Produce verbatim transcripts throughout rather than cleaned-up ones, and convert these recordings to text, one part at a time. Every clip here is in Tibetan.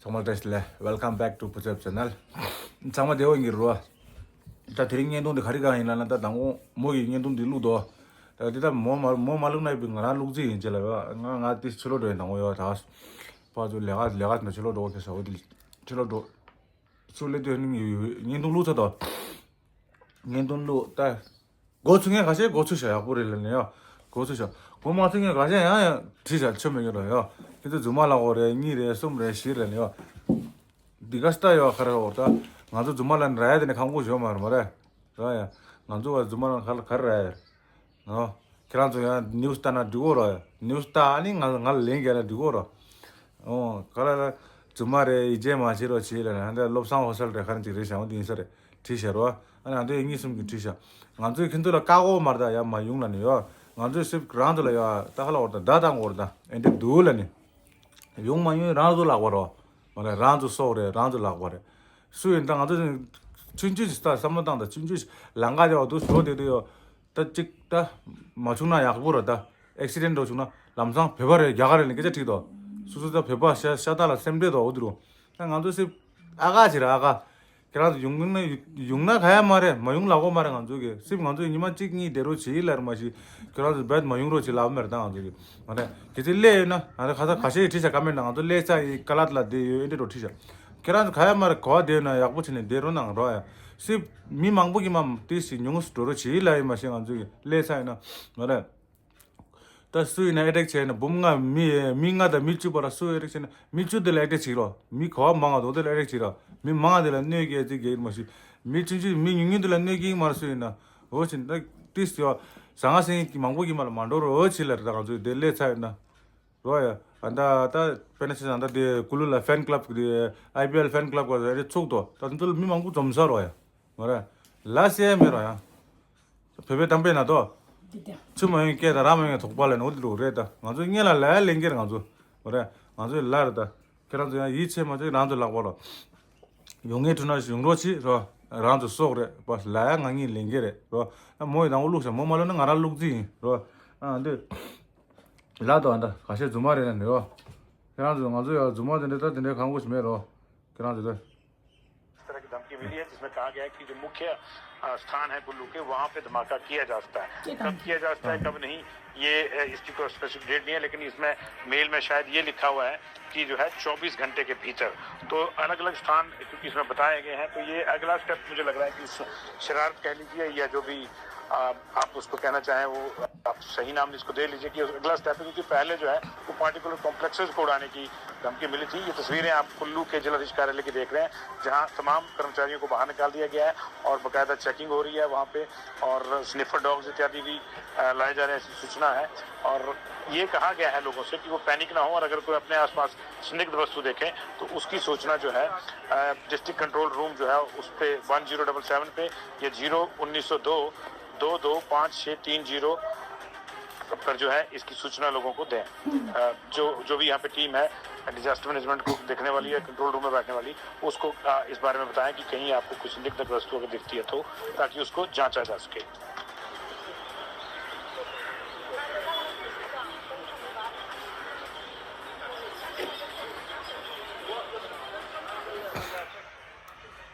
ཚང་མ་བཀྲ་ཤིས་བདེ་ལེགས། Welcome back to Puchep Channel། ཚང་མ་བདེ་པོ་ཡིན་གྱི་རེད་བ། ད་དེ་རིང་བརྙན་ཐུང་འདི་ག་རེ་གང་ཡིན་ལབ་ན། ད་དང་པོ་མོ་གིས་བརྙན་ཐུང་འདི་བླུགས་འདུག་ད་འདི་ད་མོ་མ་མོ་མ་བླུགས་ན་ཡིན་པའི་ང་རང་བླུགས་རྩིས་ཡིན་ཅེས་ལབ་ཡོད། ང་ང་དེ་ཕྱི་ལོགས་འགྲོ་ཡིན། དང་པོ་ཡོད་ད། ཕར་ཚུར་ལས་ཀ་ལས་ཀ་ན་ཕྱི་ལོགས་འགྲོ་གི་ཟེར་བ་དེ་ཕྱི་ལོགས་འགྲོ། ཚུར་སླེབས་དུས་ནི་བརྙན་ཐུང་བླུགས་ཚར་དོ། བརྙན་ཐུང་བླུགས་ད། འགོ་ཚུགས་མཁན་ཁ་ཤས་འགོ་ཚུགས་ཤག་ཡག་པོ་རེད་ལབ་ནས་ཡོད། འགོ་ཚུགས་ཤག་འགོ་མ་ཚུགས་མཁན་ཁ་ཤས་ཡང་ཡང་བྲིས་ཤག་ཆོ་མེད་ཀྱི་རོ་ཡོད། ཁྱེད་ཚོ་རྫུན་མ་ལབ་དགོས་རེད། གཉིས་རེད། གསུམ་རེད། བཞི་རེད་ལབ་ནས་ཡོད། འདི་ག་སྟ་ཡོད་ཁ་ར་འོ་ད། ང་ཚོ་རྫུན་མ་ལབ་ནས་ར་ཡ་དེ་ནས་ཁང་ཁུག་བཞོ་མ་རེད་མ་རེད། ར་ཡ། ང་ཚོ་བ་རྫུན་མ་ལབ་ཁ་ལ་ག་རེ་ར་ཡ་རེད། ཨོ། ཁྱེད་རང་ཚོ་ཡང་ནིའུ་སི་ལྟ་ན་འགྲིག་གོ་ར། ནིའུ་སི་ལྟ་ཨ་ནི་ང་ང་ལ་ལན་རྒྱག་ན་འགྲིག་གོ་ར། ཨོ། ག་ལ་ལ། རྫུན་མ་རེད། ཡིད་ཆེས་མ་བྱེད་རོགས་བྱེད་ལ་ནི་ཧ་འདྲ་བློ་བཟང་ཧོ་སལ་རེད། ཁ་རང་ཅིག་རེད་བྱ་བ་འདི་ཡིན་ས་རེད། བྲིས་ཤར་བ། ཨ་ནི་ཨ་འདོད་གཉིས་གསུམ་གྱིས་བྲིས་ཤག་ང་ཚོས་ཁྱེད་ཚོ་ལ་བཀག་གོ་མ་རེད། ད་ཡ་མ་ཡོང་ལ་ནི་ཡོ། ང་ཚོས་སིབ་རང་ཚོ་ལ་ཡོ་ད་ཧ་ལ་བར་ད་ད་བཏང་གོ་ར་ད་ཨེ་འདྲ་འདུག་ལ་ནི། ཡོང་མ་ཡོང་རང་ཚོ་ལག་པ་རོ། མ་རེད། རང་ཚོ་སྲོག་རེད། རང་ཚོ་ལག་པ་རེད། སུ་ཡིན་ད་ང་ཚོ་ཆུང་ཆུང་ཞིག་ད་བསམ་བློ་བཏང་ད་ཆུང་ཆུང་ཞིག་ལམ་ཁ་དེ་བ་འདུག་ཞོག་དེ་དུ་ཡོ། ད་ཅིག་ད་མ་བྱུང་ན་ཡག་པོ་རེད། ད་ཨེག་སི་ཌེན་འགྲོ་བྱུང་ན་ལམ་སང་བོད་པ་རེད། རྒྱ་གར་རེད་ལ་སྐད་ཆ་དྲིས་དོ། སུ་སུ་ད་བོད་པ་ཤ་ཤ་སྟག་ལ་སེམས་ཁྲལ་དོ་འོ་དུ་རུ། ད་ང་ཚོ་སེ་ཨ་ག་ཅི་ར་ཨ་ག་ཁྱེད་རང་ཚོ་ཡོང་ན་ཡོང་ན་ག་ཡ་མ་རེད། མ་ཡོང་ལ་གོ་མ་རེད། ང་ཚོ་གི་སེམས་ང་ཚོ་ཉི་མ་གཅིག་གཉིས་བསྡད་རོགས་བྱེད་ལ་རེད་མ་གཞི་ཁྱེད་རང་ཚོ་བེད་མ་ཡོང་རོགས་བྱེད་ལབ་མ་རེད། ད་ང་ཚོ་གི་མ་རེད། གལ་སྲིད་སླེབས་ཡོད་ན་ང་ཚོ་ཁ་ས་ཁ་ཤས་ཀྱིས་བྲིས་ཤག་ཀ་མེན་ན་ང་ཚོ་སླེབས་ས་ཡི་ཀ་ལ་ལ་བསྡད་ཡོད་ཨེ་འདྲ་འགྲོ་བྲིས་ཤག་ཁྱེད་རང་ཚོ་ག་ཡ་མ་རེད། གོ་བ་བསྡད་ཡོད་ན་ཡག་པོ་བྱས་ནས་བསྡད་རོགས་གནང་རོགས་ཡ། སེམས་མི་མང་པོ་གི་མ་དེ་ཞིག་ཉུང་སུ་འགྲོ་རོགས་བྱེད་ལ་ཡིན་མ་གཞི་ང་ཚོ་གི་སླེབས་ས་ཡོད་ན་མ་རེད། ད་སུ་ཡིན་ན་ཨེ་ཊེག་བྱས་ན་འབུམ་ལྔ་མི་མི་ལྔ་དང་མི་བཅུ་བར་སུ་ཨེ་ཊེག་བྱས་ན་མི་བཅུ་དེ་ལ་ཨེ་ཊེག་བྱེད་རོགས། མི་ག་བ་མང་བ་དོ་དེ་ལ་ཨེ་ཊེག་བྱེད་རོགས། མི་མང་བ་དེ་ལ་གནོད་སྐྱེལ་ཅིག་གེགས་མ་ཤི། མི་ཆུང་ཆུང་མི་ཉུང་ཉུང་དེ་ལ་གནོད་སྐྱེལ་མ་རེད། སུ་ཡིན་ན་འོ་ཕྱིན་ད་ཏིས་ཡོ་ཟང་ང་སེང་གི་མང་པོ་གི་མ་ལ་མ་འགྲོ་རོགས་འོ་ཕྱི་ལ་རེད། ད་ང་ཚོ་དེ་ལས་ཚ་ཡོད་ན་རོགས་ཡ། ཨ་ད་ད་དཔེར་ན་ཆ་ཚང་ད་དེ་ཀུ་ལུ་ལ་ཕེན་ཀླབ་གི་དེ་ཨའི་པི་ཨེལ་ཕེན་ཀླབ་གི་རེ་ཚུགས་དོ། ད་དེ་ཚོ་ལ་མི་མང་པོ་འཛོམས་ས་རོགས་ཡ། མ་རེད། ལ་སེ་མེད་རོགས་ཡ། བོད་པའི་གཏམ་དཔེ་ན་དོ། འདི་དེ། ཆུ་མ་ཡོང་སྐད་དང་ར་མ་ཡོང་དོགས་པ་ལས་ནོར་འདི་རུ་རེད། ད་ང་ཚོའི་སྔོན་ལ་ལ་ཡ་ལེན་གྱི་རེད། ང་ཚོ་མ་རེད། ང་ཚོའི་ལ་རེད། ད་ཁྱེད་རང་ཚོ་ཡང་ཡིད་ཆེས་མ་བྱེད་རང་ཚོ་ལག་པ་ལ་ཡོང་ངེས་འཁྲུལ་ན་ཡོང་རོགས་བྱེད་རོགས། རང་ཚོ་སྲོག་རེད་པ། ལ་ཡ་ང་གཉིས་ལེན་གྱི་རེད་རོགས། ད་མོ་ཡི་དང་པོ་བླུགས་ཤག་མོ་མ་བླུགས་ན་ང་རང་བླུགས་རྩིས་ཡིན་རོགས། ཨ་འདི་ལ་དོ་ཨ་ད་ཁ་ཤས་རྫུན་མ་རེད་ན་ནི་རོགས། ཁྱེད་རང་ཚོ་ང་ཚོ་ཡང་རྫུན་མ་དེ་འདྲ་ད་དེ་འདྲའི་གང་དགོས་ཤིག་མེད་རོགས། ཁྱེད་རང་ཚོ་ད། इस तरह की धमकी मिली है जिसमें कहा गया है कि जो मुख्य, अ, स्थान है कुल्लू के, वहाँ पे धमाका किया जा सकता है। ये कब धमकी किया जा सकता है, हम्म। कब नहीं, ये, अ, इसकी कोई स्पेसिफिक डेट नहीं है, लेकिन इसमें मेल में शायद ये लिखा हुआ है कि जो है चौबीस घंटे के भीतर। तो अलग-अलग स्थान क्योंकि इसमें बताए गए हैं, तो ये अगला स्टेप मुझे लग रहा है कि इस शरारत कह लीजिए या जो भी, अ, आप उसको कहना चाहें, वो आप सही नाम इसको दे लीजिए कि अगला स्टेप है, क्योंकि पहले जो है वो पार्टिकुलर कॉम्प्लेक्सेस को उड़ाने की धमकी मिली थी। ये तस्वीरें आप कुल्लू के जिलाधीश कार्यालय की देख रहे हैं, जहां तमाम कर्मचारियों को बाहर निकाल दिया गया है और बाकायदा चेकिंग हो रही है वहां पे, और स्निफर डॉग्स इत्यादि भी, अ, लाए जा रहे हैं, ऐसी सूचना है। और ये कहा गया है लोगों से कि वो पैनिक ना हो और अगर कोई अपने आसपास संदिग्ध वस्तु देखें तो उसकी सूचना जो है, अ, डिस्ट्रिक्ट कंट्रोल रूम जो है उस पे वन ज़ीरो डबल सेवन पे या ज़ीरो उन्नीस सौ दो दो दो पाँच छः तीन ज़ीरो पर जो है इसकी सूचना लोगों को दें। अ, जो, जो भी यहाँ पे टीम है, डिजास्टर मैनेजमेंट को देखने वाली या कंट्रोल रूम में बैठने वाली, उसको, अ, इस बारे में बताएं कि कहीं आपको कुछ संदिग्ध वस्तु अगर दिखती है तो, ताकि उसको जांचा जा सके।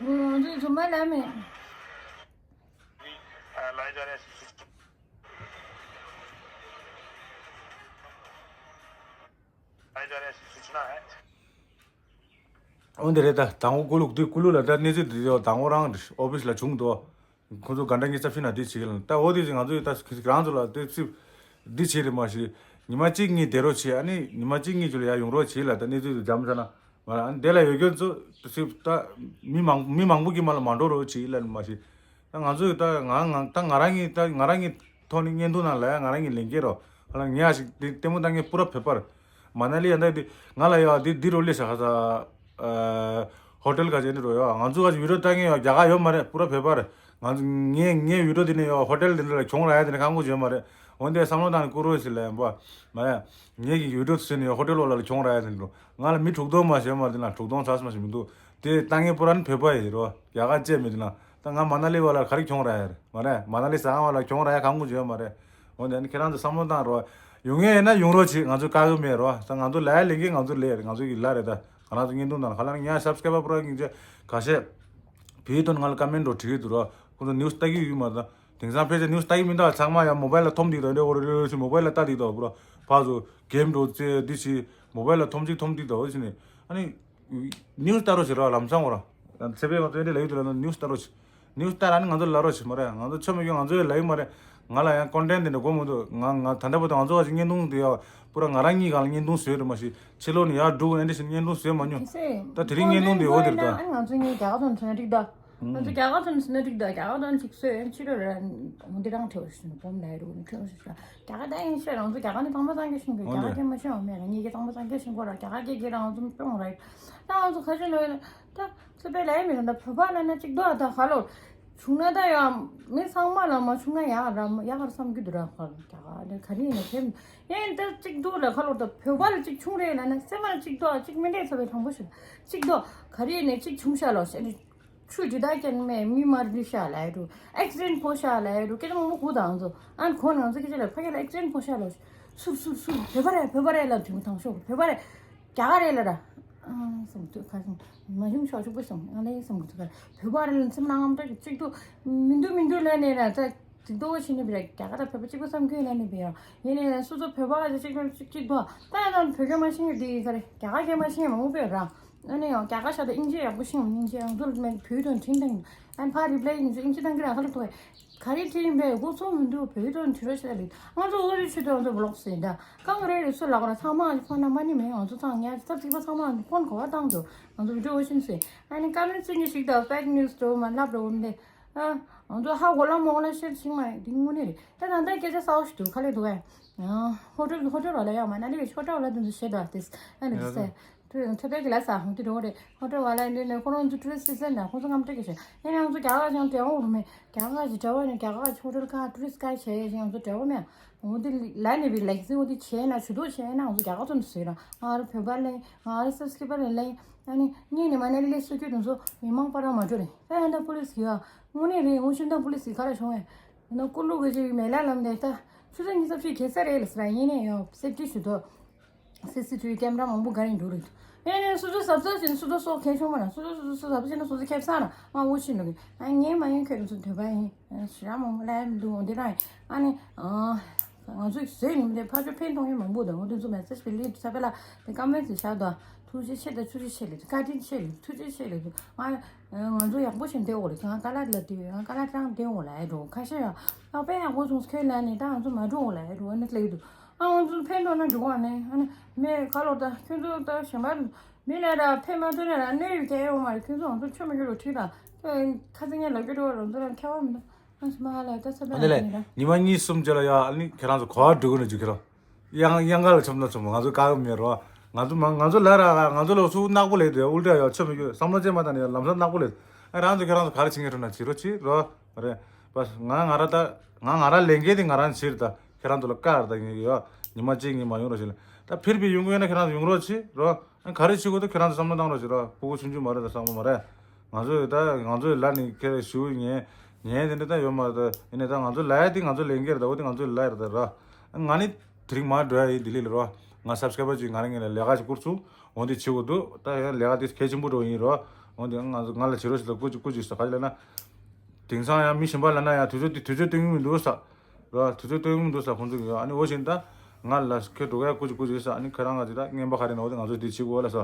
ང་ཚོ་རྫུན་མ་ལབ་མེད། अ, लाए जा रहे हैं। འོན་ཏེ་རེད། ད་དང་པོ་ཀུ་ལུ་འདི་ཀུ་ལུ་ལ་ད་གནས་ཚུལ་འདི་དང་པོ་རང་ཨོ་ཕིས་ལ་བྱུང་འདུག་ཁོ་ཚོ་ག་འདྲ་ངས་ཚབ་ཤིག་ན་འདི་བྱེད་ཀྱི་ལ་ད་འོ་དེ་ང་ཚོས་ད་རང་ཚོ་ལ་དེ་ཚིག་འདི་བྱེད་རེད་མ་གཞི། ཉི་མ་གཅིག་གཉིས་བསྡད་རོགས་བྱེད། ཨ་ནི་ཉི་མ་གཅིག་གཉིས་ཅིག་ལ་ཡར་ཡོང་རོགས་བྱེད་ལ། ད་གནས་ཚུལ་དེ་འཇམ་ས་ན་མ་ལ་ཨ་ནི་དེ་ལ་ཡོད་རྒྱུ་ཚོ་དེ་ཚིག་ད་མི་མང་མི་མང་པོ་གི་མ་ལ་མ་འགྲོ་རོགས་བྱེད་ལ་མ་གཞི། ད་ང་ཚོས་ད་ང་ང་ད་ང་རང་གི་ད་ང་རང་གི་ཐོག་ནས་བརྙན་ཐུང་ནང་ལ་ཡ་ང་རང་གི་ལས་འགན་རོ། ཧ་ལ་ངས་ཞིག་དེ་ལྟད་མོ་ལྟ་མཁན་པུ་ར་བོད་པར་མ་ན་ལི་ཡ་ད་དེ་ང་ལ་ཡ་དེ་འདི་རོ་ལས་ཤ་ཁ་ས་ཨ་ཧོ་ཊེལ་ག་ཅན་འདི་རོ་ཡ་ང་ཚོ་ག་ཅིག་བི་ཌིའོ་ལྟ་མཁན་ཡ་རྒྱ་གར་ཡོད་མ་རེད། པུ་ར་བོད་པར་ང་ཚོ་ངས་ངས་བི་ཌིའོ་དེ་ནས་ཡ་ཧོ་ཊེལ་དེ་འདྲ་ལ་གྱོང་རག་ཡ་དེ་ནས་ཁང་ཁུ་ཡོད་མ་རེད། འོན་ཏེ་བསམ་བློ་བཏང་ནས་བསྐུར་རོགས་ཞིག་ལ་ཡ་འབའ་མ་ཡ་ངས་ཀྱི་བི་ཌིའོ་དེ་ནས་ཡ་ཧོ་ཊེལ་འོག་ལ་ལ་གྱོང་རག་ཡ་དེ་འདྲ་རོ། ང་ལ་མི་དྲུག་སྟོང་མ་ཞེས་མ་དེ་ན་དྲུག་སྟོང་ཚར་སོང་ཞིག་མི་འདུག་དེ་ལྟ་མཁན་པུ་ར་ནི་བོད་པ་ཡིན་རོ། རྒྱ་གར་བཅས་མི་དེ་ན་ད་ང་མ་ན་ལི་བ་ལ་ག་རེ་གྱོང་རག་ཡ་རེད་མ་རེད། མ་ན་ལི་ཟ་ཁང་བ་ལ་གྱོང་རག་ཡ་གང་གུ་བྱོས་མ་རེད། འོན་ཏེ་ནི་ཁྱེད་རང་ཚོ་བསམ་བློ་བཏང་རོགས། ཡོང་ངེས་ཡིན་ན་ཡོང་རོགས་བྱེད། ང་ཚོ་བཀག་གི་མེད་རོགས། ད་ང་ཚོ་ལས་ལས་འགན་ང་ཚོ་ལས་རེད། ང་ཚོ་གི་ལ་རེད། ད་ ང་རང་ཚོ་བརྙན་ཐུང་དང་ལ་ཁ་ལ་ཡང་སབ་སི་ཀ་རའེ་བར་པ་ར་གི་ཁ་ཤས་བོད་དོན་ང་ལ་ཀ་མེན་ཊི་འགྲོ་བྲིས་ཀྱི་འདུག་ར། ཁོང་ཚོ་ནིའུ་སི་ལྟ་གི་ཡོད་མ་རེད། དེང་སང་ཕལ་ཆེར་ནིའུ་སི་ལྟ་གི་མི་འདུག་ཚང་མ་ཡང་མོ་བལ་ལ་འཐོམ་བསྡད་འདུག་འདྲ་འོ་རེ་རེ་ཞིག་མོ་བལ་ལ་ལྟ་བསྡད་འདུག་པུ་ར། ཕར་ཚུར་གེམ་འགྲོ་ཚེ་འདི་ཞིག་མོ་བལ་ལ་འཐོམ་ཅིག་འཐོམ་བསྡད་འདུག་ཞིག་ནས། ཨ་ནི་ནིའུ་སི་ལྟ་རོགས་ཞེས་ར་ལམ་སང་འོ་ར། ཚེ་འཕེལ་ང་ཚོ་འདི་ལ་ཡོད་དུས་ལ་ནིའུ་སི་ལྟ་རོགས་ཞེས། ནིའུ་སི་ལྟ་ར་ནི་ང་ཚོ་ལ་རོགས་ཞེས་མ་རེད། ང་ཚོ་ཆོ་མི་སྐྱོ་ང་ཚོ་ཡོད་ལ་ཡོད་མ་རེད། ང་ལ་ཡང་ཀོན་ཊེན་ཊི་དེ་འདྲ་དགོས་མི་འདུག་ང་ང་ད་ལྟ་བར་དུ་ང་ཚོ་བ་ཞིག་བརྙན་ཐུང་དེ་ཡ་པུ་ར་ང་རང་གཉིས་སྒང་ལ་བརྙན་ཐུང་བཟོས་རེད་མ་ཞིག་ཕྱི་ལོགས་ནས་ཡར་འགྲོ་ཨེ་འདྲ་ཞིག་བརྙན་ཐུང་བཟོས་མ་མྱོང་། ད་དེ་རིང་བརྙན་ཐུང་དེ་འོ་དེར་ད། ང་ཚོ་གཉིས་རྒྱ་གར་ཚོ་ཚོན་ཁྲིག་ད། ང་ཚོ་རྒྱ་གར་ཚོ་ཚོན་ཁྲིག་ད་རྒྱ་གར་ཚོ་ཅིག་བཟོས་ཨེ་ཕྱི་རོལ་ར་འོ་འདི་རང་ཁྲེལ་བ་ཞིག་བོམ་ལ་ཡ་རུ་ནི་ཁྲེལ་བ་ཞིག་རྒྱ་གར་ད་ཡིན་ཤེས་རང་ཚོ་རྒྱ་གར་ནི་ཚང་མ་ཚང་གི་ཤིང་གི་རྒྱ་གར་སྐད་མ་ཤེས་བ་མེད་ར་ངེད་ཀྱི་ཚང་མ་ཚང་གི་ཤིང་གོ་ར་རྒྱ་གར་སྐད་ཀྱི་རང་ཚོ་སྤྱོང་ར་ད་ང་ཚོ་ཁ་ཤས་ལོས་ད། ཚེ་འཕེལ་ལ་ཡ་མི་རུང་ད་བོད་པ་ལ་ན་གཅིག་རྡོག་ད་ཧ་ལོ། བྱུང་ན་ད་ཡ་མི་ཚང་མ་ལ་མ་བྱུང་ན་ཡག་ར་ཡག་ར་བསམ་གྱི་འདུག་ར་ཧ་ལོ་རྒྱ་གར་ལ་ག་རེ་ཡིན་ན་དེ་ཡིན་ད་གཅིག་རྡོག་ལ་ཧ་ལོ་ད་བོད་པ་ལ་གཅིག་བྱུང་རེད་ལ་ན་སེམས་ལ་གཅིག་རྡོག་གཅིག་མི་འདྲ་ཚ་བའི་དྲང་པོ་ཞིག་གཅིག་རྡོག་ག་རེ་ཡིན་ན་གཅིག་བྱུང་ཤག་ལོ་ཞེས་ནི་ཆུ་འདི་དག་ཀྱང་མེད་མི་མར་འདི་ཤག་ལ་ཡ་རུ་ཨེག་སི་ཌེན་ཕོག་ཤག་ལ་ཡ་རུ་སྐད་ཆ་མང་པོ་གོ་དང་ཚོ་ཨན་གོ་ནང་ཚོ་སྐད་ཆ་ལ་ཕ་གི་ལ་ཨེག་སི་ཌེན་ཕོག་ཤག་ལོ་ཞེས་སུར་སུར་སུར་བོད་པ་རེད་བོད་པ་རེད་ལ་དུས་མཐོང་ཤོག་བོད་པ་རེད། རྒྱ་གར་རེད་ལ་ར། ཨང་སམ་དུ་ཁ་སང་མ་ཡུང་ཤོག་ཤོག་པོ་སམ་ཨང་ལེ་སམ་གི་ཚུ་གར་བོད་པ་རེད་ལ་སེམས་ནང་ངམ་ཏོག་གཅིག་ཏུ་མི་འདུག་མི་འདུག་ལ་ནས་ར་ད་དེ་ཏོ་བ་ཕྱི་ནས་བི་ར་རྒྱ་གར་དང་བོད་པ་གཅིག་པ་བསམ་གི་ལ་ནས་བི་ཡ་ཡིན་ནས་སུ་ཚོ་བོད་པ་གཅིག་པ་གཅིག་གཅིག་ཏུ་ད་ཡང་ད་བོད་སྐད་མ་ཤེས་ཀྱི་དེ་ག་རེ་རྒྱ་གར་སྐད་མ་ཤེས་མང་པོ་བི་ར། ཨ་ནི་ཡང་རྒྱ་གར་ཤ་ད་ཨིན་ཇི་ཡག་པོ་ཤེས་མ་ཨིན་ཇི་ཡང་ཚོར་མེད་བོད་དོན་དྲིན་དང་ཨ་ཕ་རི་པ་ལེ་ཨིན་ཇི་ཨིན་ཇི་དང་གི་ར་ཁ་ལ་ཐོག་ག་རེ་ཁྲིད་ཡིན་པས་འགོ་ཚོགས་མི་འདུག་བོད་དོན་དྲི་རོ་ཤ་ལེ། ང་ཚོ་ཨོ་རི་ཆུ་དོན་ཚོ་བི་ལོག་སེ་འདྲ་གང་རེ་རེ་ཚོ་ལ་གོ་ར་ཚང་མ་ཨ་ཕོན་ན་མ་ནི་མེད། ང་ཚོ་ཚང་ཉ་ཚབ་ཚིག་པ་ཚང་མ་ཕོན་གོ་བ་བཏང་འདུག་ང་ཚོ་བི་ཌིའོ་ཤིན་སེ་ཨ་ནི་ཀ་མེན་ཚིག་ཉི་ཞིག་དང་ཕེག་ནིའུ་སི་འགྲོ་མ་ལབ་རོ་འདི་ཨ་ང་ཚོ་ཧ་གོ་ལ་མོ་ལ་ཤེར་ཤིང་མ་འདི་དངོས་གནས་རེད། ད་ད་ལྟ་སྐད་ཆ་གསར་པ་ཞིག་འདུག་ག་ལེ་འདུག་ཨ་ཧོ་ཊེལ་ཧོ་ཊེལ་བ་ལ་ཡོད་མ་ན་ལེ་ཧོ་ཊེལ་བ་ལ་དུ་ཤེ་ད་དེ་ཨ་ནི་སེ། ཐོས་ཐོས་པའི་གི་ལ་ས་ཧུང་ཏི་རོ་རེ་ཧོ་ཊེལ་བ་ལ་འདི་ནས་ཁོ་རང་ཚོ་ཊུ་རི་སི་སི་ཛན་ན་ཁོ་ཚོ་ངམ་ཏྲེ་གི་ཤེ་ཡིན་ནའང་ཚོ་རྒྱ་གར་ཅང་དྲན་འོང་རུ་མེད། རྒྱ་གར་གྱི་དྲ་བ་ནས་རྒྱ་གར་ཧོ་ཊེལ་ཁ་ཊུ་རི་སི་ཀ་ཤེ་ཡིན་ཚོ་དྲན་འོང་མེད། འོ་འདི་ལ་ནི་བི་ལེག་སི་འོ་འདི་བྱས་ན་ཇུ་དོ་བྱས་ན་ང་ཚོ་རྒྱ་གར་ཚོ་ནས་ཟོས་ར་ང་ར་བོད་པ་ལེན་ང་ར་སབ་སི་ཀི་པ་ལེན་ལེན་ཨ་ནི་ངས་ནི་མ་ནེ་ལི་ལེ་སུ་ཁྱོད་དུ་ཚོ་མི་མང་པ་ར་མ་འགྲོ་རེད། ད་ཡང་ད་པོ་ལི་སི་གི་ཡ་དངོས་གནས་རེད། ངོ་ཤེས་ད་པོ་ལི་སི་གི་ཁ་ར་བྱུང་བས་ན་ཀུ་ལུ་གི་ཅིག་མེ་ལ་ལམ་དེ་ད་ཆུ་ཚོད་ཉི་ཤུ་རྩ་བཞི་གེ་ས་རེད་ལ་ཟེར་ཡིན་ནས་ཡང་སེབ་ཏི་ཞུ་དོ། སི་སི་ཊི་བི་ཀེམ་ར་མང་པོ་ག་རེ་འགྲོ་རེད། ཡིན་ནའི་སོ་སོ་གཟབ་གཟབ་བྱས་ནས་སོ་སོ་སོ་ཁྱེར་ཆོག་མ་རེད། སོ་སོ་སོ་སོ་གཟབ་གཟབ་བྱས་ན་སོ་སོ་ཁྱེར་ས་ར་ང་འུ་ཆི་འགྲོ་གི་ཨ་ངས་མ་ཡིན་ཁྱོད་ཚོ་དོད་པ་ཡིན་ཞེ་དྲག་མང་པོ་ལབ་མི་འདུག་འོ་འདི་རང་ཡིན། ཨ་ནི་ང་ཚོས་བཟོས་ནས་མི་འདུག་ཕར་ཕྱོགས་ཕན་གཏོང་ཡོད་མང་པོ་འདུག་འོ་འདི་ཚོ་མེ་སེ་ཇི་བི་ལི་ས་པེ་ལ་དེ་ཀ་མེན་ཊི་བཞག་དང་ཐུགས་རྗེ་ཆེ་དང་ཐུགས་རྗེ་ཆེ་ལེ་བཀའ་དྲིན་ཆེ་ལེ་ཐུགས་རྗེ་ཆེ་ལེ་འདུག་ང་ང་ཚོ་ཡག་པོ་ཞིག་བསྡད་འོ་ལེ་ང་ཀ་ལ་ལ་དེ་ང་ཀ་ལ་ཀྲང་བསྡད་འོ་ལ་ཨེ་འགྲོ་ཁ་ཤས་ཡང་ཨ་དཔེ་ཡག་པོ་བྱུང་ཁྱོད་ལ་ནི་ད་ང་ཚོ་མ་འགྲོ་འོ་ལ་ཨེ་འགྲོ་ཨ་ནི་ལེགས་འདུག་ཨ་ང་ཚོ་ཕན་ཐོགས་ན་འགྲོ་བ་ནི་ཨ་ནི་མེད་ཁ་ལོ་ད་ཁྱོད་ཚོ་ད་གཞན་པ་མི་ལ་ད་ཕན་མ་ཐོགས་ན་ལ་གནོད་ཡོད་ཀྱི་ཨེ་འོ་མ་རེད། ཁྱོད་ཚོ་ང་ཚོ་ཆོ་མི་འགྱུར་རོ་ཁྲིད་ད་ཁ་སང་ངས་ལབ་ཀྱི་འགྲོ་བ་རང་ཚོ་ལ་ཁྱད་པར་མི་འདུག་ཨ་ཞི་མ་ཧ་ལ་ད་ཚ་པ་ཨ་ནི་ལ་ལས་ཉི་མ་གཉིས་གསུམ་རྗེས་ལ་ཡ་ཨ་ནི་ཁྱེད་རང་ཚོ་ག་བ་འགྲོ་གི་ན་འཇུ་ཁྱེད་རང་གཡང་གཡང་ག་ལ་ཆོམ་ན་ཆོམ་ང་ཚོ་ག་གི་མེད་རོ། ང་ཚོ་མ་ང་ཚོ་ལ་ར་ར་ང་ཚོ་ལ་སུ་ནག་པོ་ལས་དེ་ཨུལ་ཏྲ་ཡ་ཆོ་མི་རྒྱུ་བསམ་བློ་ཅན་མ་ད་ནི་ལམ་སང་ནག་པོ་ལས་ཨ་རང་ཚོ་ཁྱེད་རང་ཚོ་ག་རེ་བྱེད་ངེས་འགྲོ་ན་བྱེད་རོ་བྱེད་རོ། རེད་པ། ང་ང་ར་ད་ང་ང་ར་ལས་འགན་དེ་ང་རང་བྱེད་ད་ཁྱེད་རང་ཚོ་ལ་བཀའ་ར་ད་ངས་ཡོད་ཉི་མ་གཅིག་ངས་མ་ཡོང་རོགས་བྱེད་ལ་ད་ཕིར་བི་ཡོང་གི་ཡོད་ན་ཁྱེད་རང་ཚོ་ཡོང་རོགས་བྱེད་རོ། ཨ་ག་རེ་བྱེད་དགོས་ད་ཁྱེད་རང་ཚོ་བསམ་བློ་བཏང་རོགས་བྱེད་རོ། ཕྲུ་གུ་ཆུང་ཆུང་མ་རེད་ད་བསམ་བློ་མ་རེད། ང་ཚོ་ད་ང་ཚོའི་ལ་ནི་ཁྱེད་ཞུ་ཉན་ཉན་དེ་འདྲ་ད་ཡོད་མ་རེད་ད་ཡིན་ནའི་ད་ང་ཚོ་ལ་ཡ་དེ་ང་ཚོ་ལས་འགན་རེད་ད་འོ་དེ་ང་ཚོའི་ལ་ཡ་རེད་ད་རོ། ང་ནི་དེ་རིང་མར་འགྲོ་ཡ་ཡིན་ལྡི་ལི་ལ་རོ། ང་སབ་སི་ཀ་རའེ་བར་ཅིག་ང་རང་ངོས་ནས་ལས་ཀ་ཞིག་བསྐུར་ཚུགས་འོ་འདི་བྱེད་དགོས་འདུག་ད་ཡང་ལས་ཀ་དེ་གལ་ཆེན་པོ་འགྲོ་ཡིན་རོ། འོ་འདི་ང་ང་ལ་བྱེད་རོགས་ཞིག་ད་སྐུ་མཁྱེན་སྐུ་མཁྱེན་ཞིག་ད་ག་ལ་ན། དེང་སང་ཡང་མི་གཞན་པ་ལ་ན་ཡང་དུས་ཚོད་དེ་དུས་ཚོད་སྟོན་གྱི་མི་འདུག་ས། རོ་དུས་ཚོད་སྟོན་གྱི་མི་འདུག་ས་ཁོང་ཚོ་གིས་ཨ་ནི་འོ་བཞིན་ད་ང་ལ་ཁྱེད་འགྲོ་ག་སྐུ་མཁྱེན་སྐུ་མཁྱེན་ཞིག་ཨ་ནི་ཁྱེད་རང་ང་ཅིག་ད་རྔན་པ་ག་རེ་ན་འོ་དེ་ང་ཚོ་དེ་བྱེད་དགོས་ལ་ས།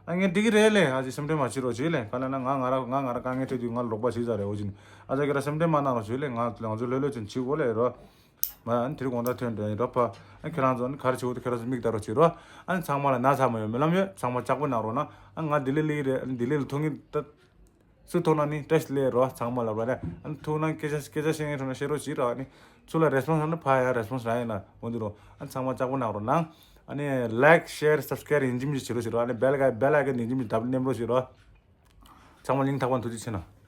ཨ་ངས་འགྲིག་གི་རེད་ལེ། ཨ་ཅིག་སེམས་ཁྲལ་མ་བྱེད་རོགས་བྱེད་ལེ། ག་ལ་ན་ང་ང་ར་ང་ང་ར་དཀའ་ངལ་འཕྲད་དུས་ང་ལ་རོགས་པ་བྱེད་ས་རེད། འོ་བཞིན་ཨ་ཅག་གི་ར་སེམས་ཁྲལ་མ་གནང་རོགས་བྱེད་ལེ། ང་ང་ཚོ་ལྷོད་ལྷོད་ཅིག་བྱེད་དགོས་ལེ་རོ། མ་ཨ་ནི་དེ་རིང་དགོང་དག་ཐོན་འདྲ་ཡིན་རོ་ཕ། ཨ་ཁྱེད་རང་ཚོ་ཨ་ནི་ག་རེ་བྱེད་དགོས་འདུག་ཁྱེད་རང་ཚོ་མིག་ལྟ་རོགས་བྱེད་རོ། ཨ་ནི་ཚང་མ་ལ་ན་ཚ་མ་ཡོང་སྨོན་ལམ་ཡོད། ཚང་མ་ལྕགས་པོ་གནང་རོགས་གནང་། ཨ་ང་ལྡི་ལི་ལ་ཡིན་རེད། ཨ་ནི་ལྡི་ལི་ལ་ཐུག་ངེས་ད་སུ་ཐུག་ན་ནི་བཀྲ་ཤིས་བདེ་ལེགས་རོ། ཚང་མ་ལ་བ་རེད། ཨ་ནི་ཐུག་ན་སྐད་ཆ་སྐད་ཆ་བཤད་ངེས་ཐུག་ན་བཤད་རོགས་བྱེད་རོགས། ཨ་ནི་ཚུར་ལ་རེ་སི་པོན་སི་ཨ་ནི་ཕ་ཡ་རེ་སི་པོན་སི་རག་ཡིན་ན་འོ་འདི་རོ། ཨ་ནི་ཚང་མ་ལྕགས་པོ་གནང་རོགས་གནང་། ཨ་ནི་ལའིཀ་ཤེར་སབ་སི་ཀ་རའེབ་ཡིན་གཅིག་མིན་གཅིག་བྱེད་རོགས་བྱེད་རོགས། ཨ་ནི་བེལ་ག་བེལ་ཨའི་ཀོན་ཡིན་གཅིག་མིན་གཅིག་ད་ནེམ་རོགས་བྱེད་རོགས། ཚང་མ་སྙིང་ཐག་པ་ནས་ཐུགས་རྗེ་ཆེ་གནང་།